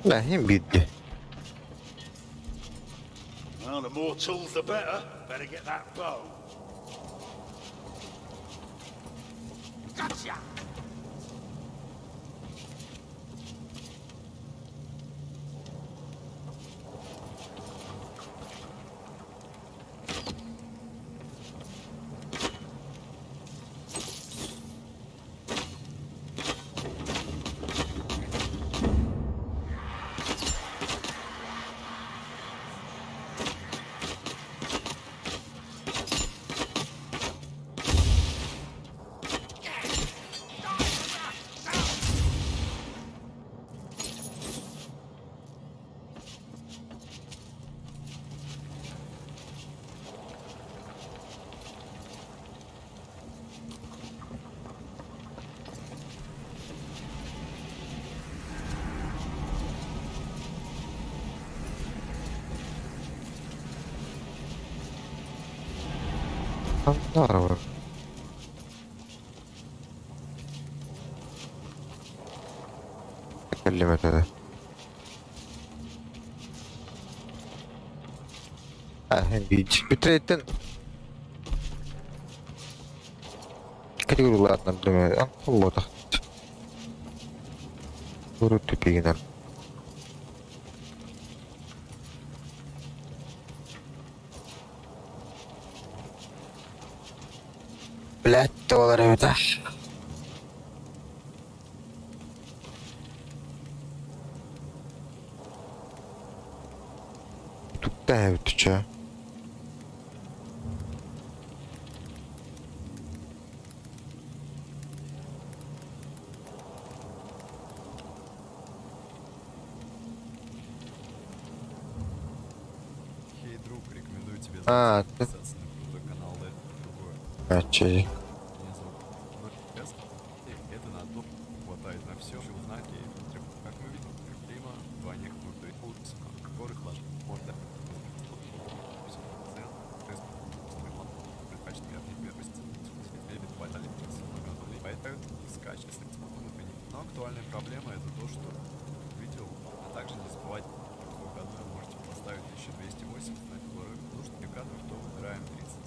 Бля, иһин биирдэ. Well, the more tools, the better. Better get that bow. Gotcha! Здорово. Кэллим этэ. Бүтүрейтен категорияларынан билеме болотах. Урут түпигинен. Блядь, доллар эбитэ. Тукта эбит чэ. Хей, друг, рекомендую тебе А, зайти ты- подписаться на крутой канал это другое. Ачи. Меня зовут Норкес. И это на то хватает на все, узнать и как мы видим, Клима, двойных можно Но актуальная проблема это то, что видел, а также не забывать, что выходной можете поставить 1280 на нужных кадров, то выбираем 30.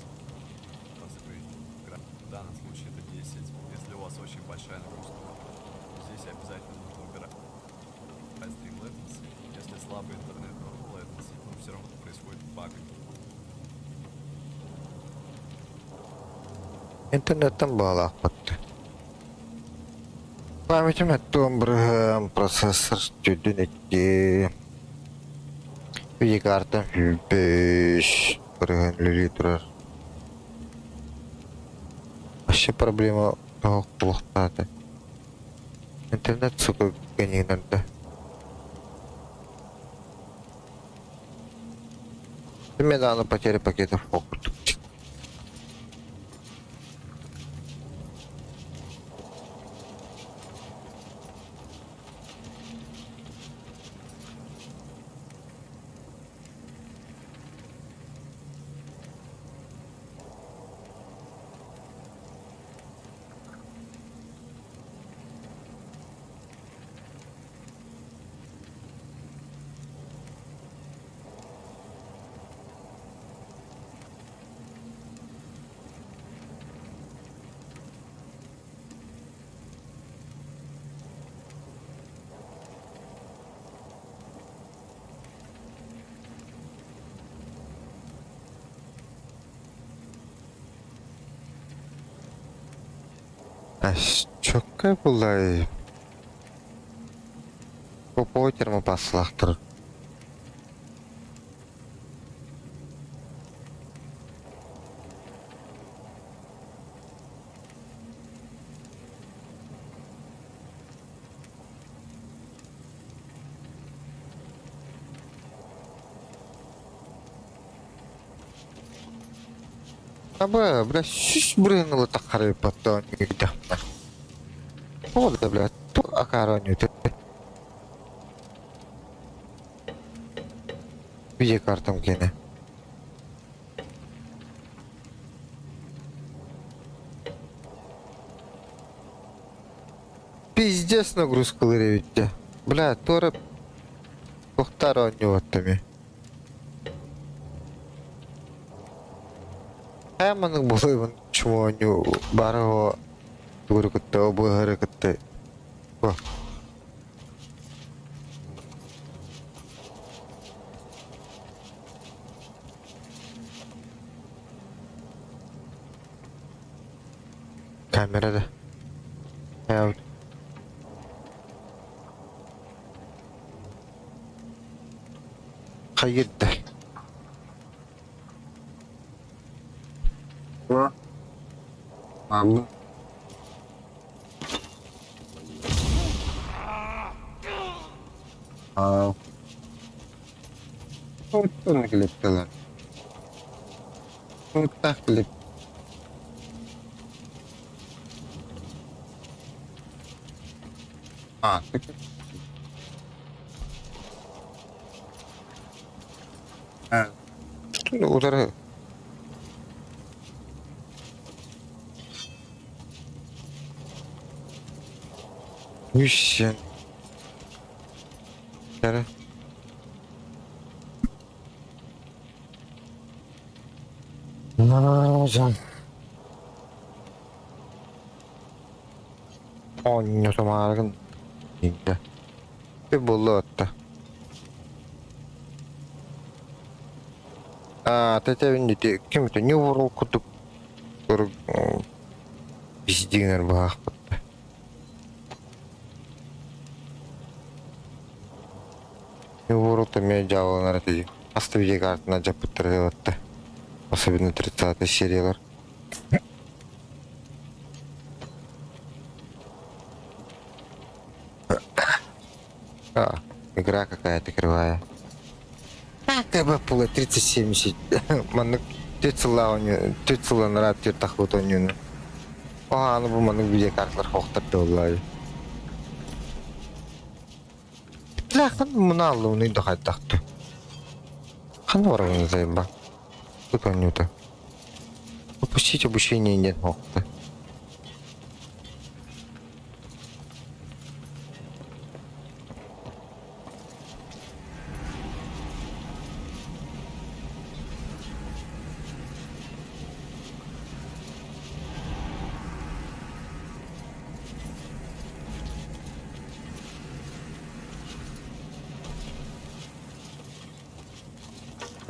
В данном случае это 10. Если у вас очень большая нагрузка, здесь обязательно нужно выбирать Stream Latency. Если слабый интернет, normal latency, но все равно происходит баг. Интернеттен баалаахпат. Памятым эттуом бырыһыан процессор түрдүн икки видеокартам сүүрбэс бырыһыан үлэлии турар. Вообще проблема тоҕо буолуохтаата. Интернет сука гэнигинэрдэ. Недавно потеря пакетов курдук. Чөккө булай. Попой термопаслахтыр. Аба, бля, сүүс бырыһыан таххарыппаттан үүйдэхпинэ. Ол да, бля, туох акаары оонньуута Видеокартам киэнэ. Пиздец нагрузкалыыр эбит дьэ. Бля, туора Туохтаар оонньуубаттамый? Хайа маннык буолуой чмо оонньуу баара уо тугу кытта обуоһары кытта Камера да. Out. Хайырда. Ам. А. Оттон клиптелер. Так клип. А, так. А. Удары. Үсен. Кere. Hocam. Оонньотумааргын индэ. Буллуотта. А, тэтэбин ити ким это New World курдук биздигинер баахпытта. New World эмиэ дьааланар этэ. Аста видеокартына жаппыттар делатта. Особенно 30 сериялар. А, игра какая-то кривая. А, КБ пула 3070. Маннык түөрт сыллаах оонньуу, түөрт сылланара түөрт тахбыт оонньууну. Оһааны бу маннык видеокарталар хоохтор буоллаа. Лахан мунааллууну да хайдахты. Ханна барабын заеба. Тут оонньуута. Упустить обучение нет хоохта.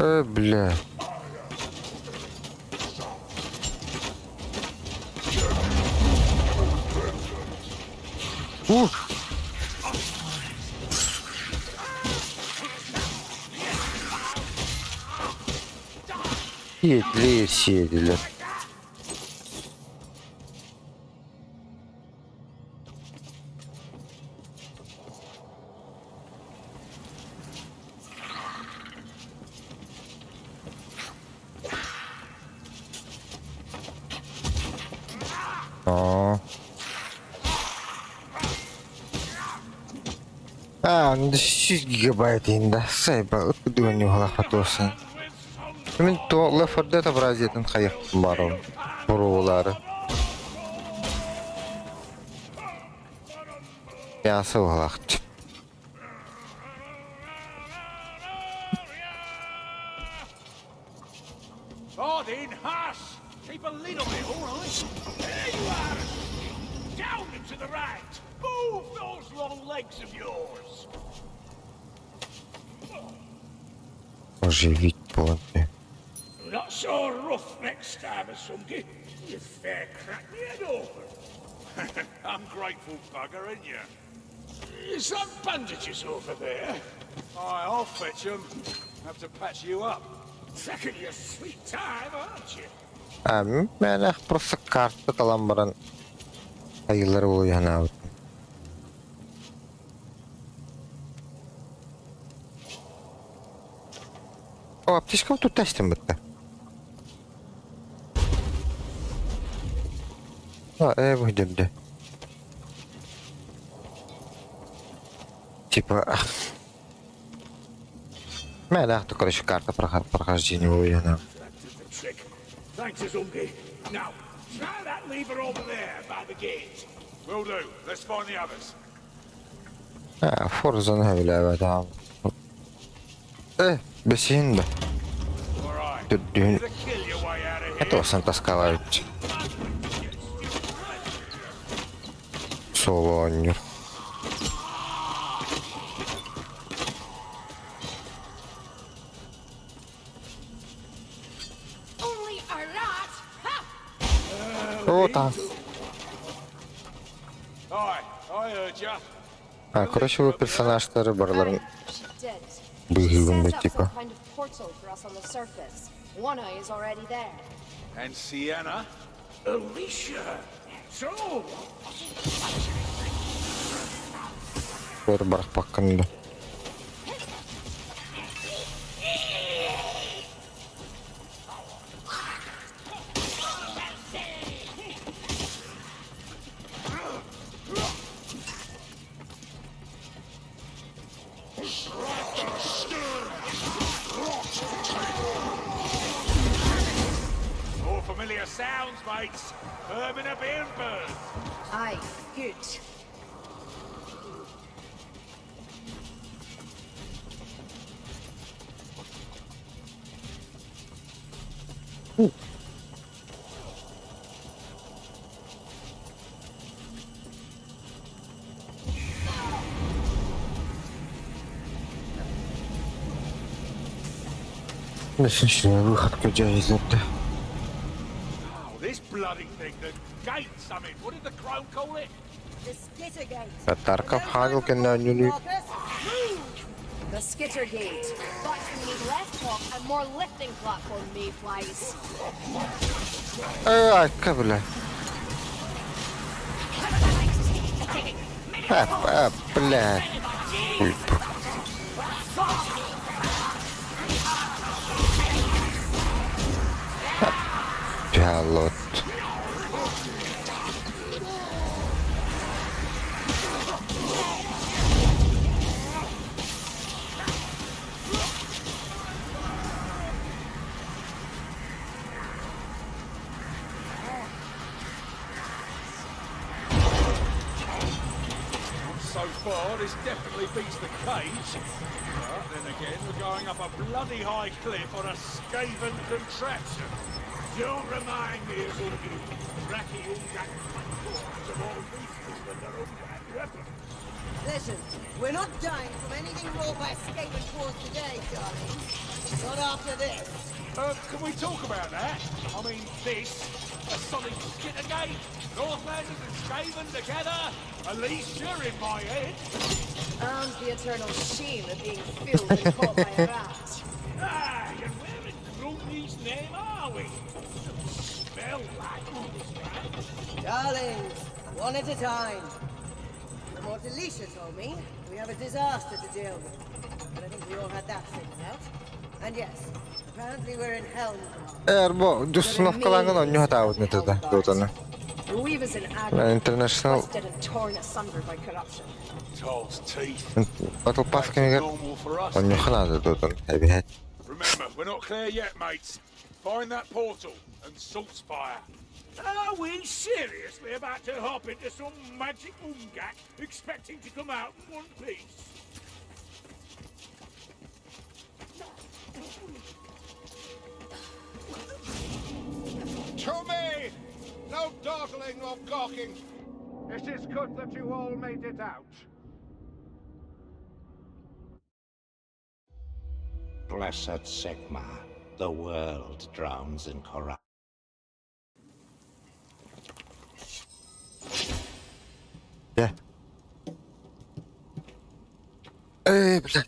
Э, бля. Ух! Сиэтилэр, сиэтилэр. Аа. А, 100 гигабайт инда. Сайба, өткүдүгэн юхалахатуосан. Мин то Left 4 Dead образиятын хайыхпын барым. Буруулары. Мясо уһалахчы. Odin, hush! Keep a lid on it, all right? There you are! Down and to the right! Move those long legs of yours! Оживить понты. Not so rough next time, Asungi. You fair crack me head open. Ungrateful bugger, ain't you? Is that bandages over there? Aye, I'll fetch 'em. Have to patch you up. Taking your sweet time, aren't you? А, мен просто карта талан баран айылар буолуйанаабыт. О, аптечкам тут тестим бытта. А, бу демде. Типа, мен ахты, короче, карта прохождения буолуйана. That did the trick. Thanks, Azumgi. Now, try that lever over there by the gate. Will do. Let's find the others. А, Forza-ны сөбүлээбэтим. Э, бэсиһин да. All right. Төрдүһүн Either kill your way out of это here. осан таскалаабыт. Соло оонньуур. Only a rat! Ha! О, там. Aye, I heard ya. А, короче, бу персонажтары барыларын Aye, she did. She быыһыыбын set да up типа. some kind of portal for us on the surface. One Eye is already there. And Sienna? Alicia! So, Бары барахпаккын да. More familiar sounds, mates. Vermin are being birds. Aye, good. Бесінші выходка дьайзерді. Oh, this bloody thing, the gate summit. What did the crone call it? The Skittergate. Тарков Хагел кэннэ оонньуур Marcus, move! The Skittergate. But we need less talk and more lifting platform mayflies. Э, айка, бля. А, а, бля. Ой, Пялот. So far, this definitely beats the cage. But then again, we're going up a bloody high cliff on a skaven contraption. Don't remind me of all you cracky Ungak platforms of all lethal than their Ungak weapons. Listen, we're not dying from anything wrought by Skaven claws today, darling. Not after this. Can we talk about that? I mean, this, a solid Skittergate, Northlanders and Skaven together, Alicia in my head. And the eternal shame of being filled and caught by a rat. Ah, and where in Grumney's name are we? Doesn't smell like all this man. Darlings, one at a time. From what Alicia told me, we have a disaster to deal with. But I think we all had that figured out. And yes, apparently we're in Helmgart. Эр, бу установкалааҥҥын оонньуу сатаабытын этэ Дотаны. Weavers in agony, International twisted and torn asunder by corruption. Toll's teeth. Battle Pass Back to кэмигэр normal for us. оонньуохха наада Дотаны. Эбиһэт. Remember, we're not clear yet, mates. Find that portal and Saltspire. Are we seriously about to hop into some magic umgak expecting to come out in one piece? To me! No dawdling or gawking. It is good that you all made it out. Blessed Sigma, the world drowns in corruption. Дьэ. Э, бля.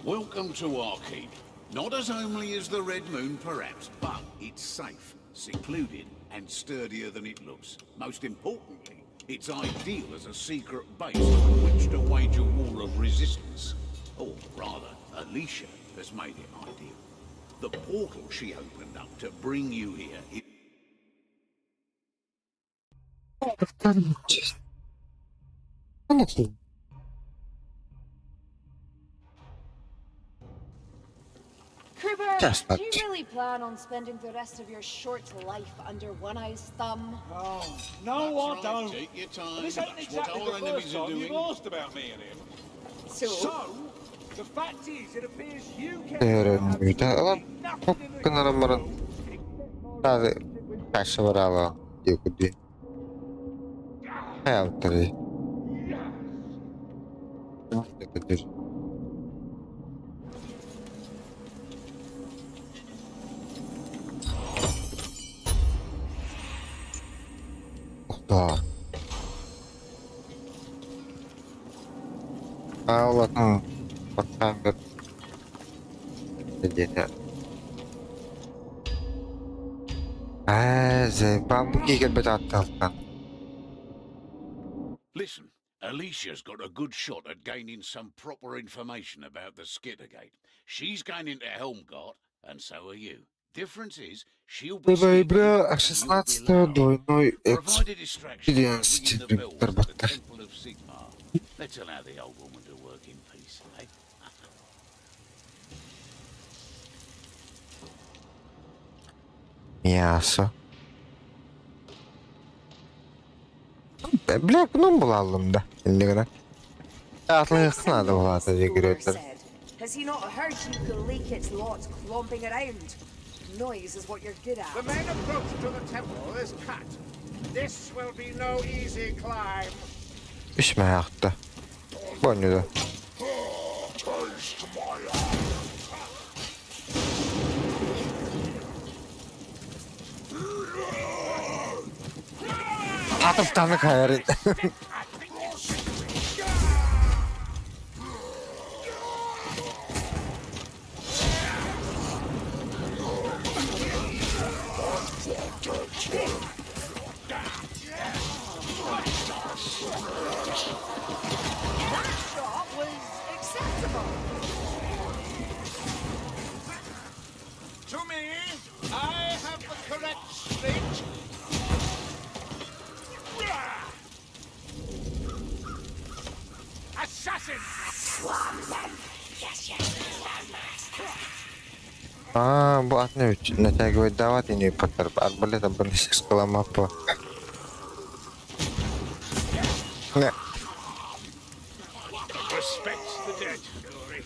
Welcome to our keep. Not as homely as the Red Moon, perhaps, but it's safe, secluded, and sturdier than it looks. Most importantly, it's ideal as a secret base from which to wage a war of resistance. Or rather, Alicia has made it ideal. The portal she opened up to bring you here Kruber, Chestnut. do you really plan on spending the rest of your short life under One Eye's thumb? Oh, no, I don't. Take your time. This ain't That's what exactly our the first enemies are time you've doing. asked about me and him. So, So, the fact is, it appears you can Хоп гынан баран каша барала диэкудии хайалтарый Да. А ладно, пацан где-то. Ээ, бамбуки кэлбит атталтан. Listen, Alicia's got a good shot at gaining some proper information about the Skittergate. She's going into Helmgart, and so are you. Difference is, she'll be Ноября sneaky, and you'll be 16 loud. двойной Provide a distraction by experience ringing the bells at the tarbattар. Temple of Sigmar. Let's allow the old woman to work in peace, eh? Мясо. Бля, ну булаллым да. Иннигина. Атлык надо булата дегреттер. said. Has he not heard you Galakit lot clomping around? Noise is what you're good at. The main approach to the temple is cut. This will be no easy climb. Үшмә ақты. Бонюда. Атып таны хайрын. That shot was acceptable. To me, I have the correct street. Assassin! А, бу атны натягивать давать и не потар. Арбалет абонесскала мапа. Не. Respect the dead, Glory.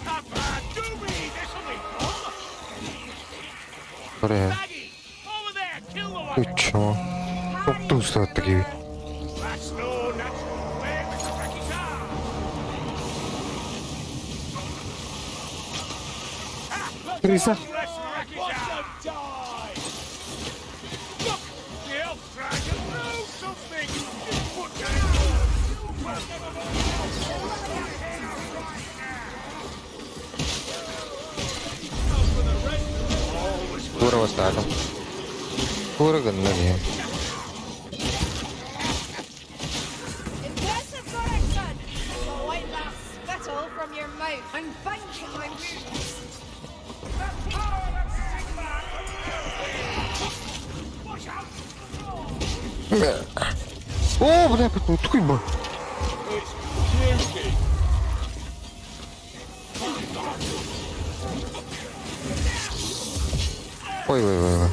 Papa, do me! This'll be fun! Buraya. Maggie! Over there! Kill the one! Uçma. Çok da usta gibi. That's no natural way with the Rakita! Крыса. Less Rakita! Die! Look! The elf dragon knows something! Put Кура бастадым. Кура гынна diye. Impressive correction! But wipe that spittle from your mouth. I'm binding my wounds. О, бля, такой был. It's puking! Ой, ой, ой, ой.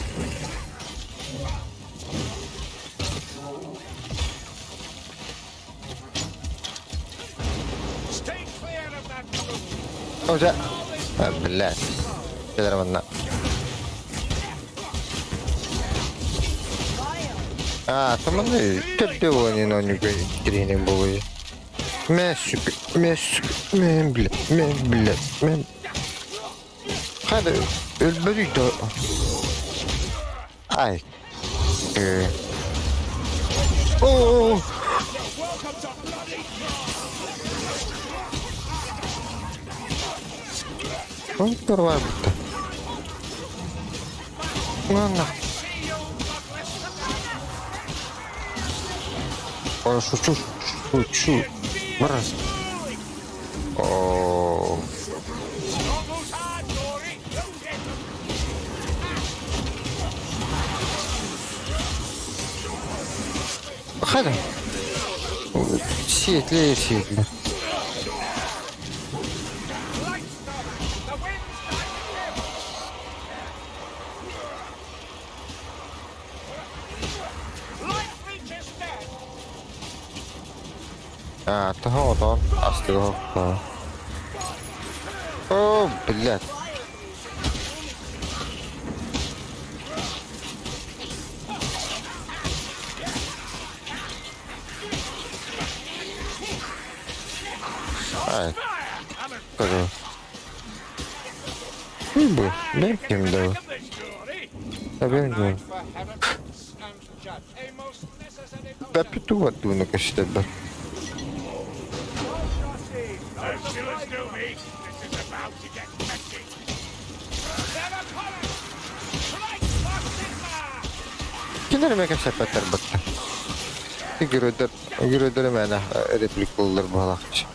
Stay clear of that group. О, да. А, блядь. Кедр А, там они төптө не но не было. Мә, сука, мә, сука, мә, бля, мә, бля, мә. Hadi ölmedi de. Ay. Ee. Oo. Турбайбыта. Ладно. Ой, шучу, шучу. Раз. О. Хайда. Сиэтлээ, сиэтлээ. А, того, то, астыга. О, блядь. Ай, скажу. Бу, бэм да. Бэм Да пету оттуда кашетебер. Кинилэр эмиэ кэпсэппэттэр батта. Геройдар, геройдар мээнэ реплик буллар быһалаахчы.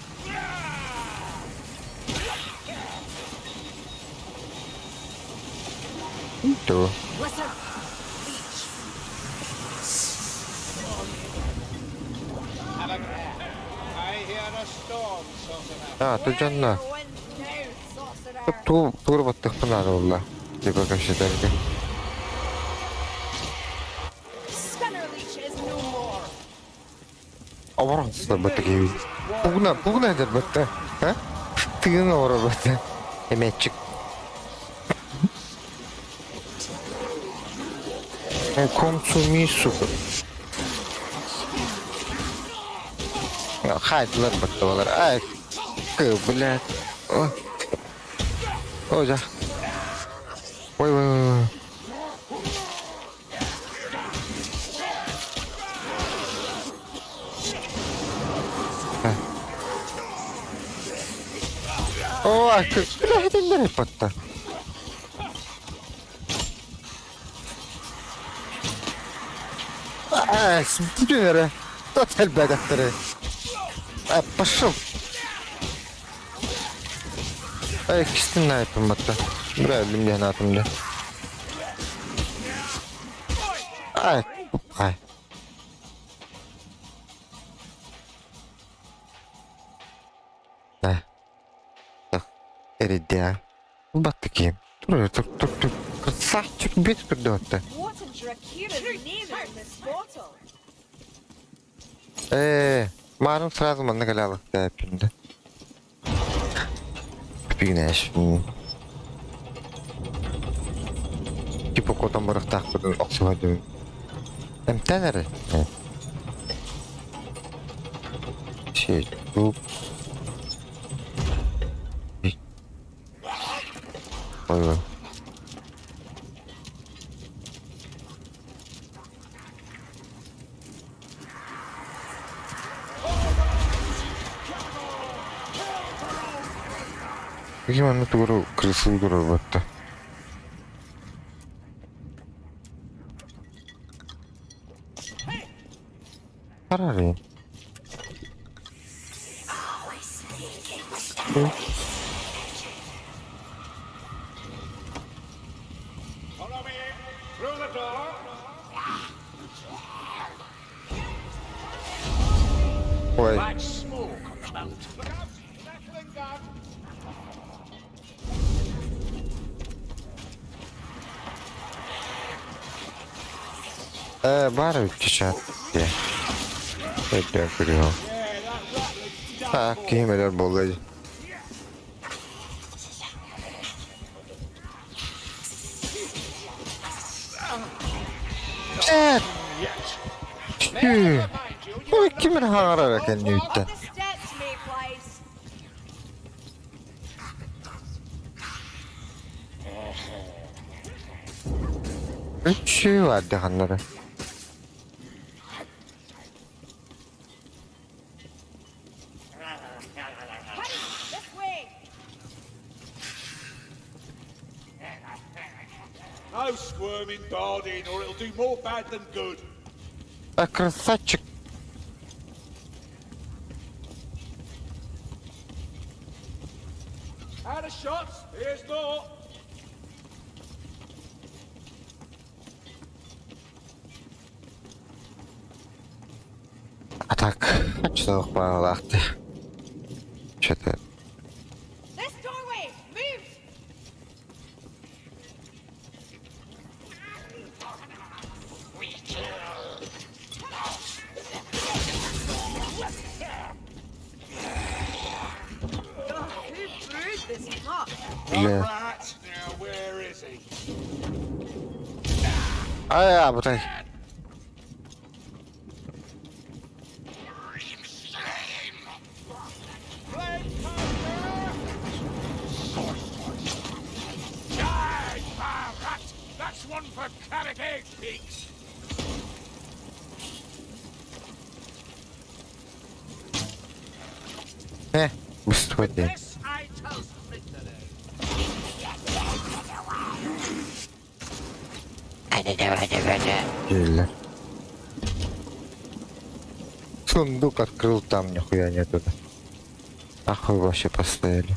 Тугу? Listen, leech. А, тут дьонно. Туу тугу баттахпын наада буолла. Типа кэпсэтэргэ. Scunner leech is no more. Оборон сылбыт киһи. Пугна, пугна этэр батта. А? Тыын оҕоро батта. Эмээччик. Консуми, сука. Хаайдылар баттабалар. Ай, блядь. Ой. Ой, да. Ой, ой, ой. Ой, бля, батта. Ай, бүтүн эрэ. Тот элбээтэхтэрэ. Пошел. Ай, кистин наайпын батта. Бля, өллүм диэн аатым да. Ай, ай. Да. Эридиа. Батты киим. Тур, тур, тур, тур. Красавчик, бит турдуотта. What in Drakira's name is in this bottle? Ээ, маарым сразу манна кэлэ алыктаа Пигнеш. Типа котон барахтаахпытын охсуһадым. Эмтэн эрэ. Shit. Oop. Ой, ой. Ким манна тугу крысу турар Харары. Follow me through the door. Ой, Like smoke on the mountain. Look out! Rattling gun! Баар эбит чат. Өйдөөн көрүөҕүм. А, киһим өлөр буолла дии. Э, Tüh. Ой, ким эрэ хаҥарара кэнниттэн. Up the steps, Mayflies. Үчүү баардаханнара. Hurry, this way. barred in or it'll do more bad than good. А красавчик. Out of shots, here's more. А так, что баҕалаахты. Что-то This doorway! Move! God, who brewed this pot? Бля. Right, now where is he? А, бутай. Die, rat! That's one for Carrick Egg Peaks. Э, быстро. This I toast Или. Сундук открыл, там нихуя нету. Ахуй вообще поставили.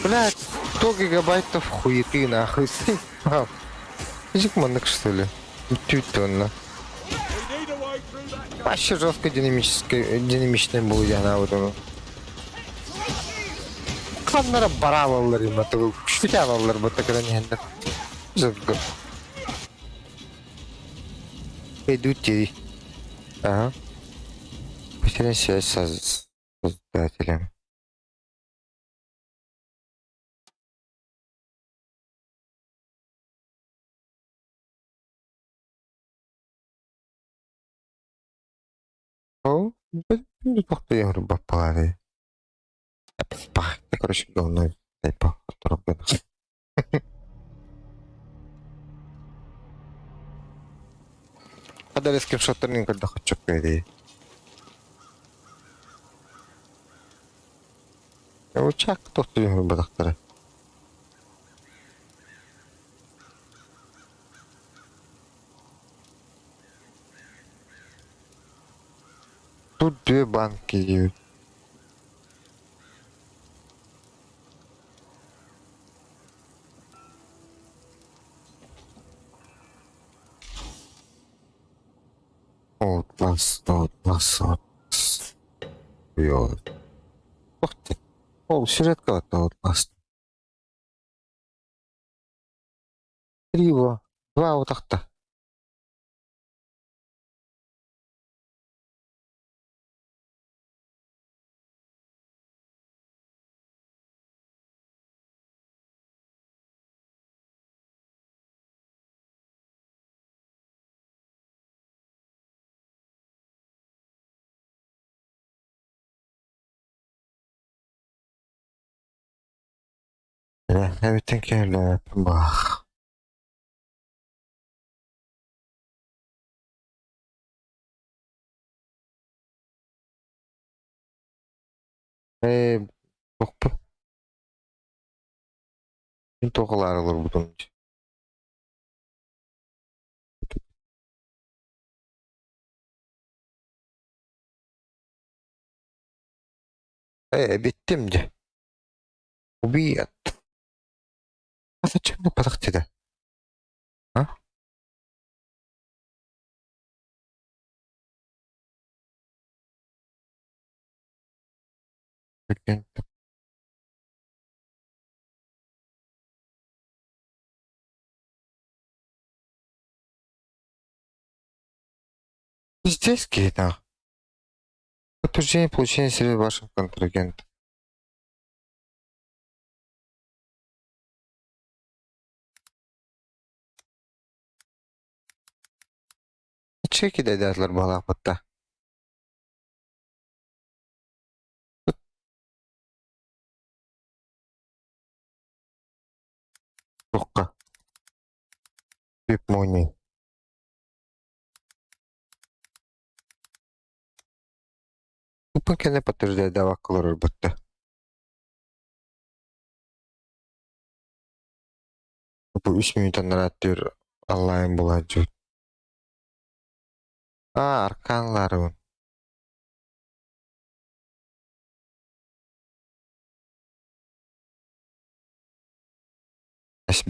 Блять, 100 гигабайтов хуеты нахуй. Заебал. Зигманок что ли? Чуть он We need a way through that gate. Вообще жестко динамическая, динамичная была она вот он. Кланнара баралалар им это күштүтэ бу такара нехендер. Жестко. Идут. Ага. Потерян связь со создателем. О, баппалары. Короче, говно. Тайпа, Хадали скриншоттарын көрдө хочу кэри. Учак тохтуйун бадактары. Тут две банки идут. Outlast, Outlast. Йо. Ух ты. О, сюжетка от Outlast. Три его. Два вот так-то. Everything can bah. Э, бохпу. Тоғылар олар бұдың. Э, биттим де. Убият. А зачем мне подохти А? Прикинь. Здесь какие-то. Подтверждение получения средств вашим контрагентом. Чеки дайдатлар балапатта. Туохха? Вебмани. Уппун кэннэ подтверждайдаабакка олорорбут да. Бу үс мүнүүтэ аннарааттыыр онлайн буолааччыбыт. Аа, аркаан ылаарыбын.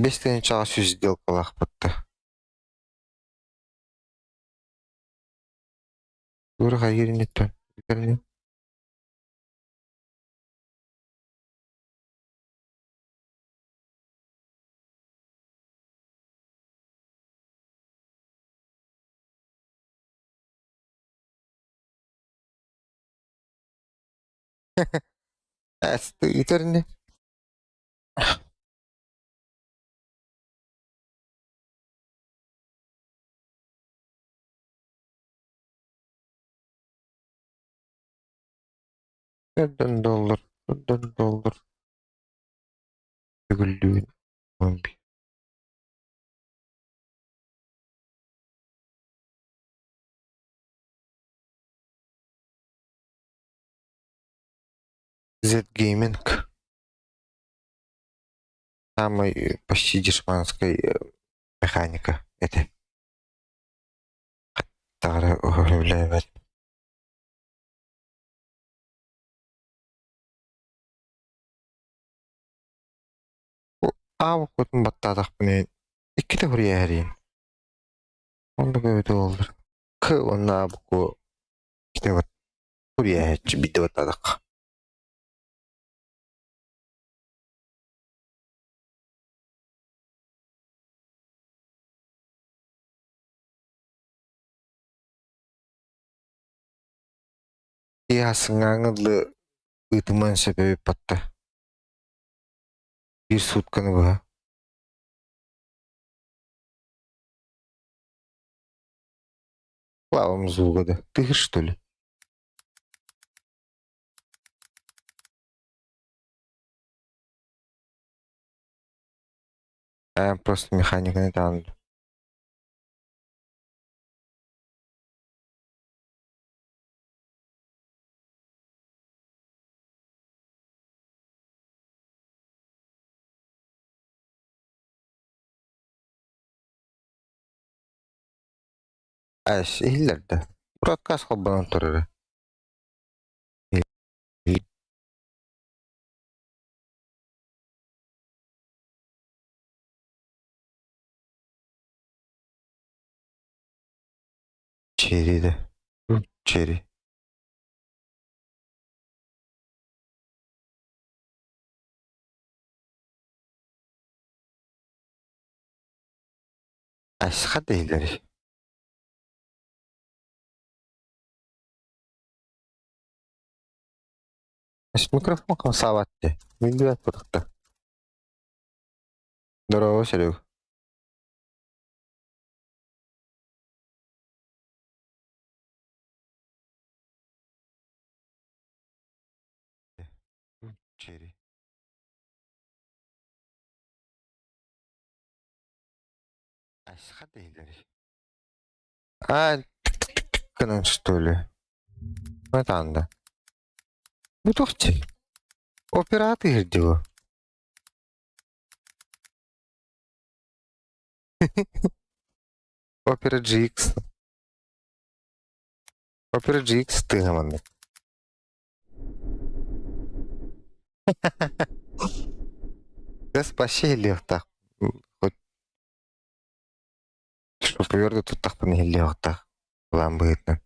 Бэс тыһыынчаҕа сүүс сделкалаахпыт да. Туора хайыыр инниттэн Ыытар ини. Төрдөн доллар, төрдөн доллар төгүллүүн 11. Z-Gaming самый почти дешманской механика этэ. Таҕара уһуллээбэт. Аабыккытын баттаатахпына иккитэ суруйа иһэриин. Оннук эбитэ буоллар. К уонна аабыкку иккитэ суруйа иһээччи биирдэ баттаатахха. Киһи дылы ыытыман сөп эбит батта. Биир суутканы быһа. Слава звука да. Ты что ли? А, просто механика не там. Эс, иһиллэр да. Broadcast холбонон турара. Черри да. Черри. Эс, хата иһиллэрий? Эс, микрофон хамсаабат дии. Биллибэт курдук. Здорово, Серег. Черри. Эс, хата иһиллэрий? А, гынан что ли? Атаанда. Бу туох дии? Оператор иһирдиво. Opera GX. Opera GX тыаһа маннык. Газ вообще иһиллиэхтээх. Хоть шофер да туттахпына иһиллиэхтээх. Былаан быһыытынан.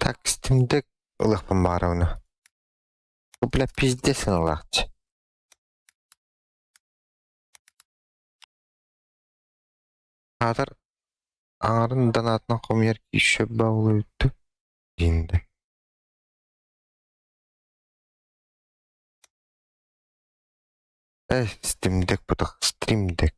Так, Steam Deck ылыахпын баҕарабын. Бу, бля, пиздец сыаналаахчы. Аатар аҥарын донатынан хомуйар киһи баҕалыы диинде. Э, Steam Deck бутах, Stream Deck.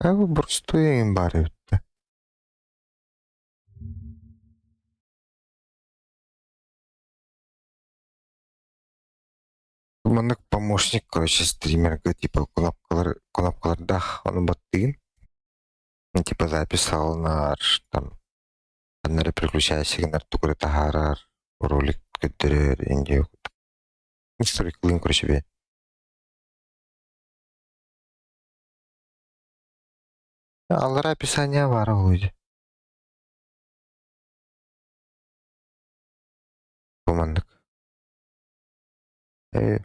Э, бу боростуой эҥин баар эбит да. Маннык помощник, короче, стримерга типа кнопкалар, кнопкалардаах ону баттыгын. Ну, типа запись салынар, там, ханна эрэ переключайся гынар, тугу эрэ таһаарар, ролик көрдөрөр, индия Историк короче, бе. Аллара описание баара буолуо Бу маннык. Э,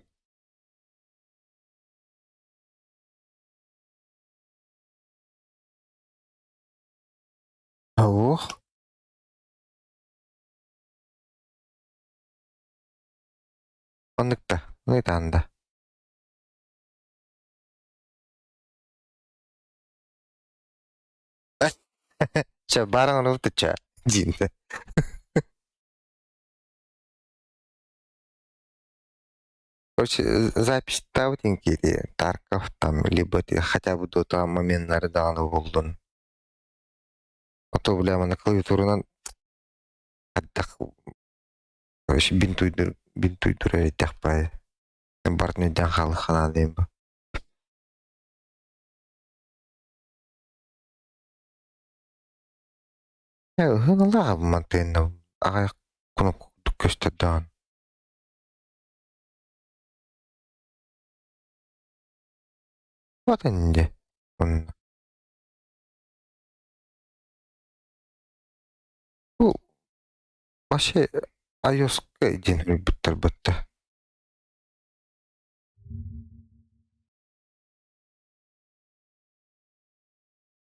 Ох, оннук да, ыытаан да. Чэ, баар оҥоробут чэ, диинтэ. Короче, запись таабытын Тарков там, либо ты хотя бы до того момента даҕаны булдун. А то, бля, маны клавиатуранан хайдах короче, бинтуйдур бинтуйдур эриттэх баайы. Бартын өйдөөн хаалыахха диэн бу. Э, ыһыналаах мантыынна аҕай кнопка курдук көстөр даҕаны. Вот инде. Онно. Бу вообще iOS-ка диэн өлбүттэр бытта.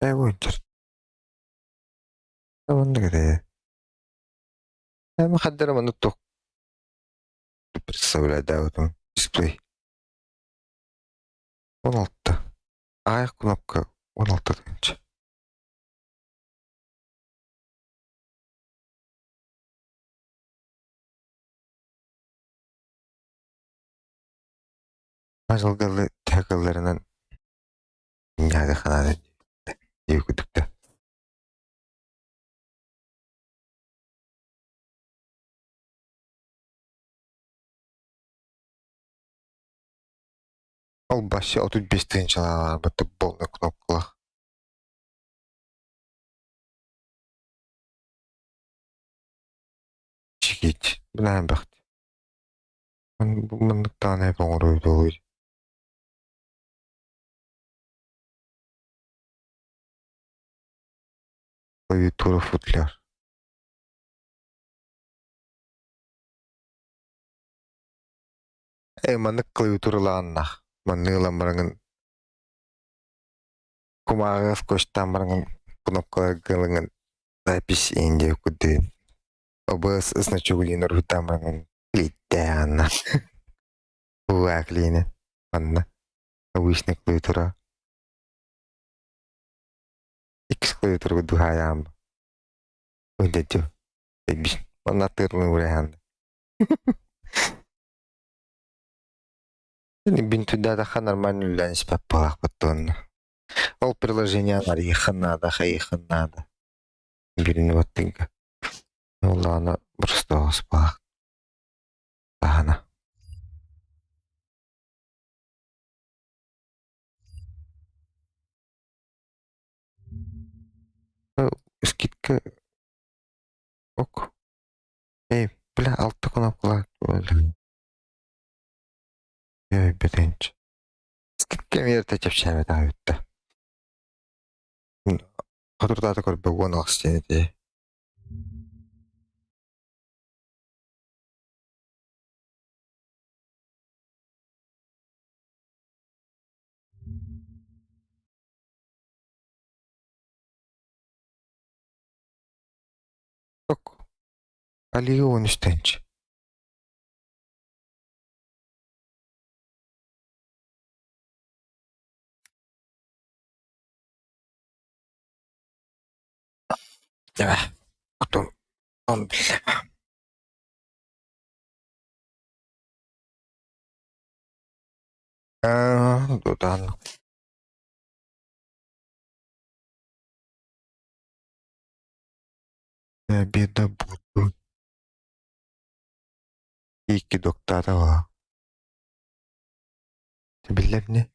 Э, буйдур. Оннук этэ. Эми хаддара маннык туох представлядаабытым дисплей. 16. Аҕыйах кнопка 16 тыһыынча. Дьылгалы тэһэ ханааны дии курдук да. Ол башы 35 тыһыынчалаах барбыт полный кнопкалаах. Чигит, билээн бэхт. Маннык даҕаны оҥоруй Клавиатура футляр. Э, маннык клавиатуралааннах. Маннык ылан бараҥын кумааҕыга скотчтаан бараҥын кнопкаларга ылаҥын запись индия курдук ОБС значогулиин уруһуйдаан бараҥын клейдээн Уа клейни манна обычный клавиатура иккис клавиатурга дуһаайаан Өйдөтү. Манна тыырылын урэһэн. Бинтуйдаатахха нормально үлэлээн испэт буолаахпыт туонна. Ол приложение арыйыаххын наада, хайыаххын наада. Билини баттыҥка. Оллаана просто оҕуспаах. Таһана. Скидка ок. Эй, бля, алта кнопкалаах Өйбөтөнч. Скидка эмиэ чэпчээбэт аҕай бүтта. Хотурдаата көрбө уон аҕыс диэн этэ. Ок. Алига уон үстэнч. Потом он Тутан. Обеда буду. Икки доктора. Ты билэрни?